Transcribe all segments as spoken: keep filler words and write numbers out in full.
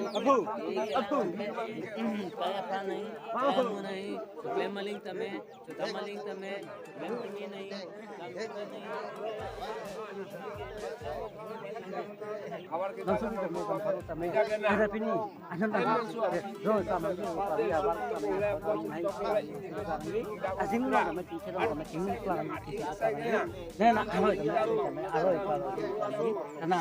Aphu, aphu. Kaya pa nahi, kaya mo nahi, klem maling tame, chuta maling tame, klem tame nahi, klem tame nahi. Langsung kita mau kan kalau tame. Ada pini, ada tak? Ro sama ni, sama ni, abar sama ni, sama ni. Asing lah, sama ni, sama ni, sama ni. Nena, aroi, aroi, aroi, aroi. Nena.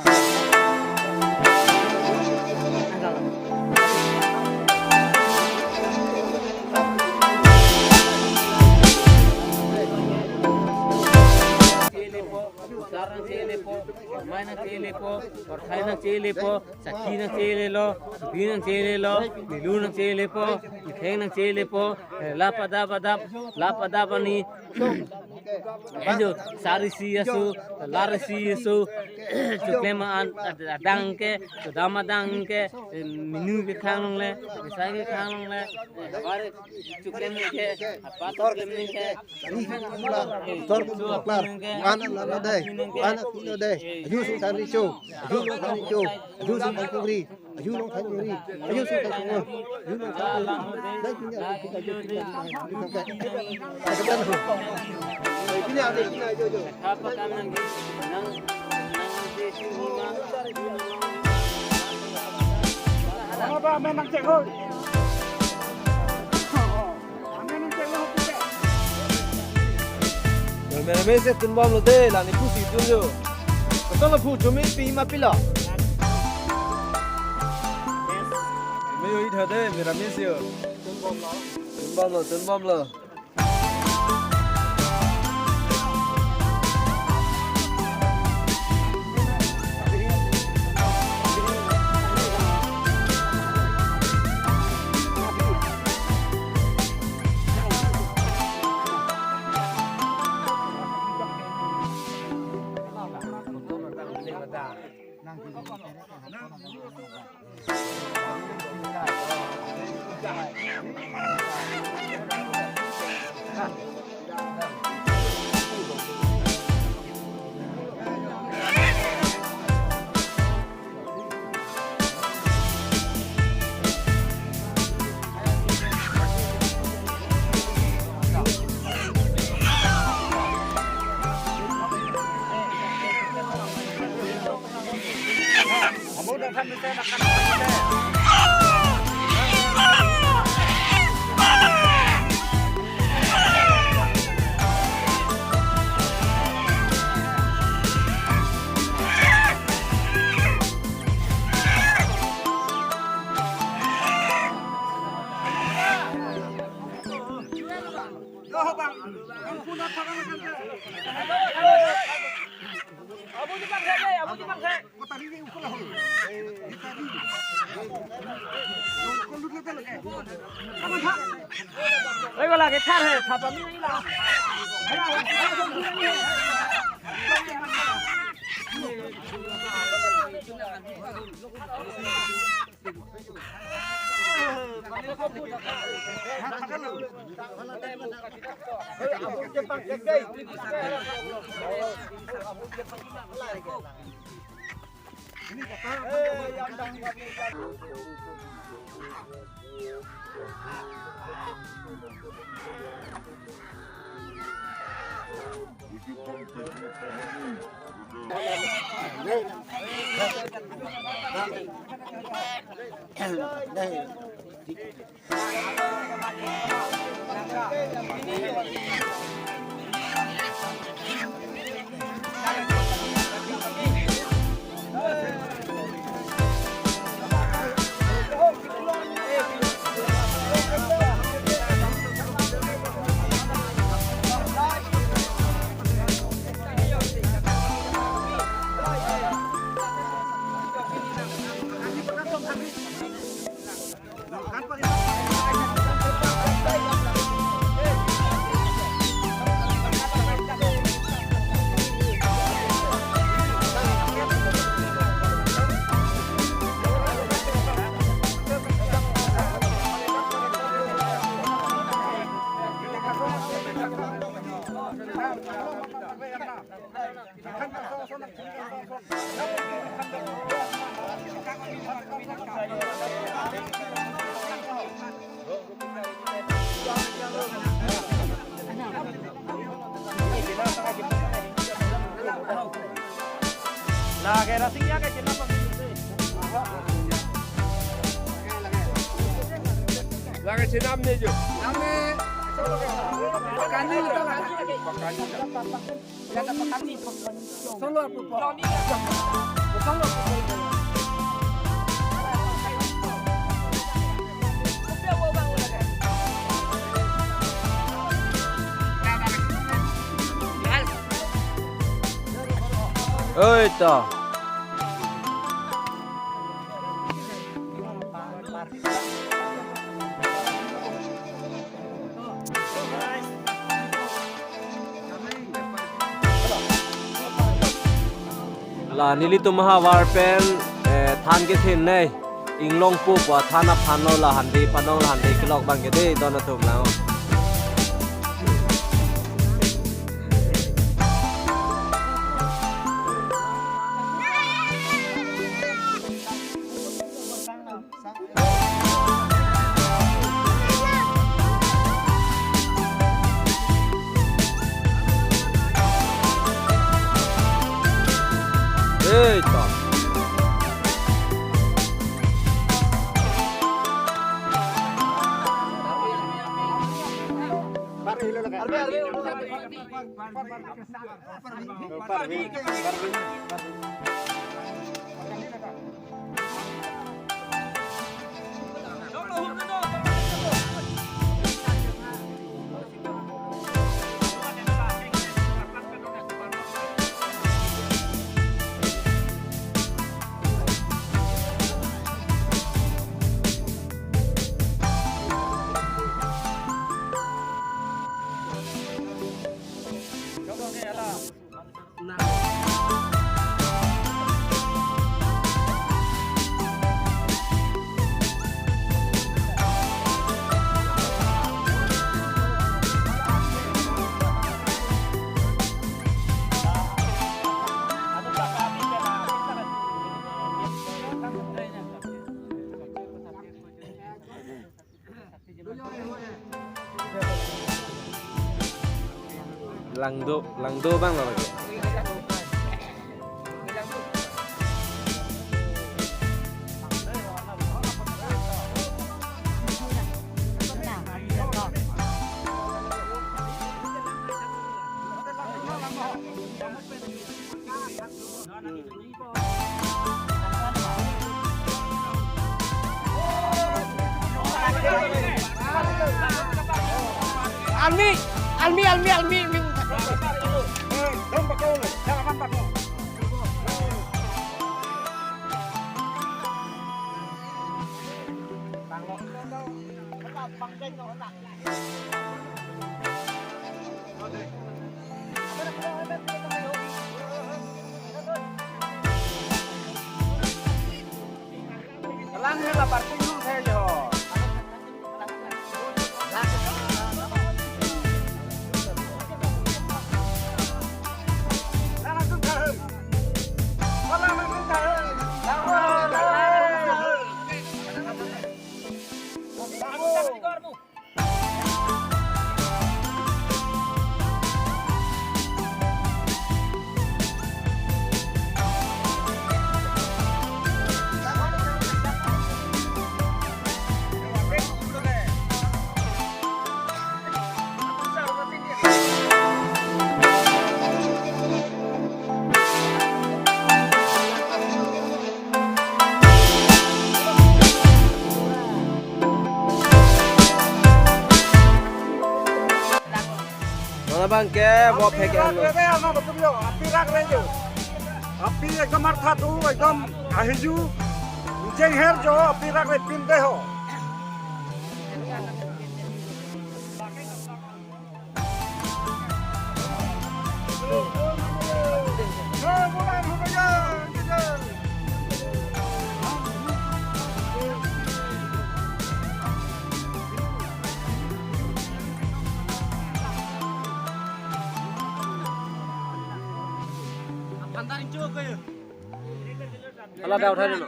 Sarang chele po, mai nang chele po, porthai nang chele po, sakhi nang chele lo, subi nang chele lo, milu nang chele po, itheng nang chele po, eh, lapadap adap, lapadap ani, Ejo, sari si aso, lar si aso, chuklem an, adang ke, chudam adang ke, minu ke khang le, besai ke khang le, abar chuklem ke, apa chuklem ke, tor klar, mana lo dei, mana kulo dei, aju sung than richo, aju sung than richo, aju sung than kuri. Aju long than uri. Aju sung than uri. Aju long than uri. Dai punya, kita, kita, kita, kita, kita. Kita, kita. Pini ada, pini ada, jo. Apa, apa, main nang cek, hoi. Merames si tunbom lo de, la ni pusi tun jo. Kosonlo phu, chumi pi ma pilo. Me yo itha de, merames yo. Tunbom lo, tunbom lo. Lake rasing ya ke chenam pang. Lake chenam ne jo. Name. Pakani kita lah. Pakani. Solo apo po. Solo apo po. Oi to. La nelitum ahavar pen, eh, than kethenei Inglongpo pu athan aphan lo, la handi panong, la handi kelok abang ke dei don atum lang. Eita. Langdo, langdo abang lo lake. Almi, almi, almi, almi, almi. Non abang ke bo phek-en lo. Api rak re jo. Api ekdom artha do, ekdom ahiju. Jengher jo, api rak re pin de ho. Hala daw thari lo.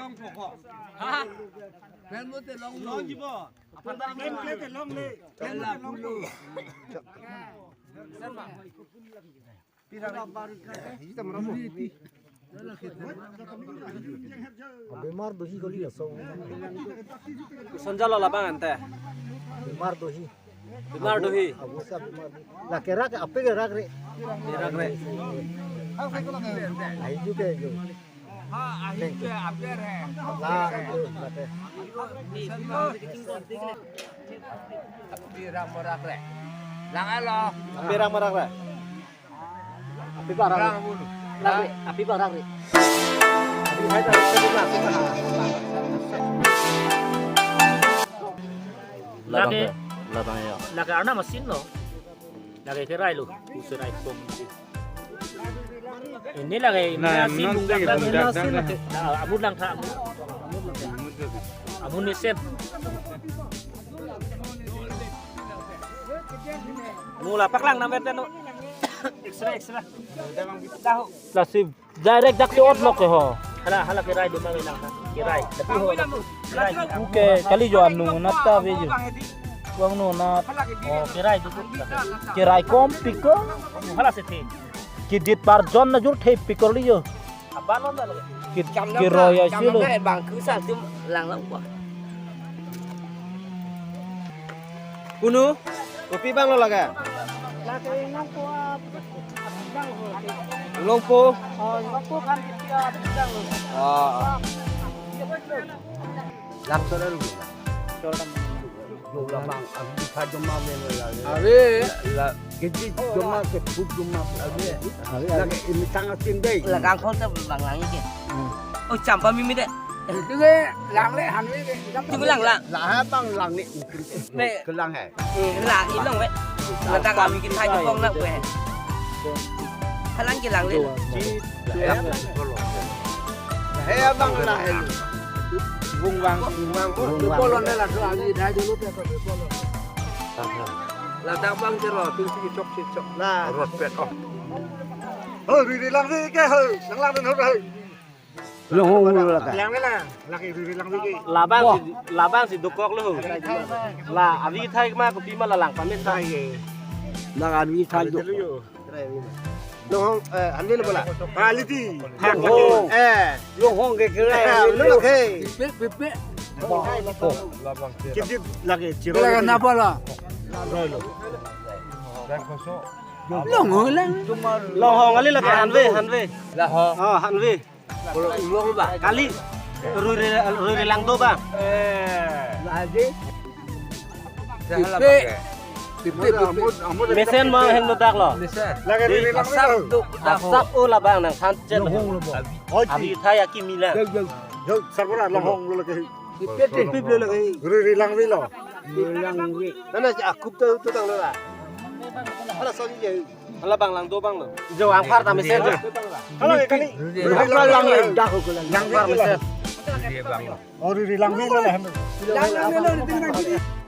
Bemar dohi kali ya, so. Sonjalo labang ante. Bemar dohi. Bemar dohi. Abu sa bemar dohi. La kerak, api kerak re. Kerak re. Ahi ju ke ju. Thank you. La, thank you. La ke. Api rak merak re. Lang alo. Api rak merak re. Api rak merak re. Lang re, api rak merak re. Api hai ta, api rak merak re. Labang lake, ke, labang ya. Lake arna mesin lo. Lake kerai lo, usurai kom. Ini lake, ini. Nah, nasi non bungkak lagi, bungkak lagi, nasi lagi. Lake. Nah, amut lang tha, amut. Amut ni set. Mula paklang namet no. Extra, extra. Tahu. Lasi direct dak si ot lok ke ho. Hala, hala kerai do mang lang. Kerai. Tapi ho. Kerai. Oke, kali jo anu nat ta ve jo. Wang no nat. Oh, kerai do. Kerai kom piko. Hala si the. Kedit parjon na jur the piko li jo. Apa non dah lagi? Kit, kiro ya si lo. Bang kusal tum lang lang kwa. Unu, kopi bang lo laga? Lake longpo, ah, bang lo. Longpo? Oh, longpo kan kita bang lo. Ah. Langsung ada dulu. Jom labang, abi tha jom ma men la. Are. La, keji jom ma, keput jom ma. Are. Are. Lake ini tang asin dei. Lake angkol ta bang lang ke. Hmm. Oh, champa mimi de. Itu ke lang le, han le ke. Itu lang lang. Lah, ha bang lang ni. Me. Kelang hai. Eh, lang ilong we. Ladak kami kita jepong nak we. Halang ke lang le. Ji, ya. Hai abang lah hai. Bung bang. Bung bang. Bung bang. Kolon le lah, so agi dai dulu dia ke kolon. Ladak bang jero, tung si chok si chok. Lah. Rot pet oh. Ho, riri lang si ke ho. Lang lang ho ho. Long hong lo lake. Lang le lang, lake riri lang le ke. Labang si, labang si dokok lo. La, abi thai ma kopi ma la lang pamit thai ke. Lang abi thai do. Long hong, eh, ande lo bola. Quality. Long hong. Eh, long hong ke kira. Eh, lo ke. Pipe, pipe. Kiti lake chiro. Lake napa la? Long hong lang. Long hong kali lake hanve, hanve. Lah ho. Oh, hanve. Kalau long ba. Kali. Ruri, ruri lang do ba. Eh. Lagi. Pipe. Pipe, pipe. Mesen ma heng do dak lo. Mesen. Lagi di, ruri lang asap do. Asap o labang nang than chen. Long hong lo ba. Abi thai akimi lang. Yo, yo. Yo, sarkora long hong lo lake. Pipe, pipe, pipe lo lake. Ruri lang vi lo. Ruri lang vi. Nana si akup tu, tu tang lo la. Hala so ji. Hala bang lang do bang lo. Jo angphar ta mesen jo. Hala kali. Angphar lang le dak ko lang. Angphar mesen. Ori ri langme lo lah. Lang, lang, lang, lang, lang, lang.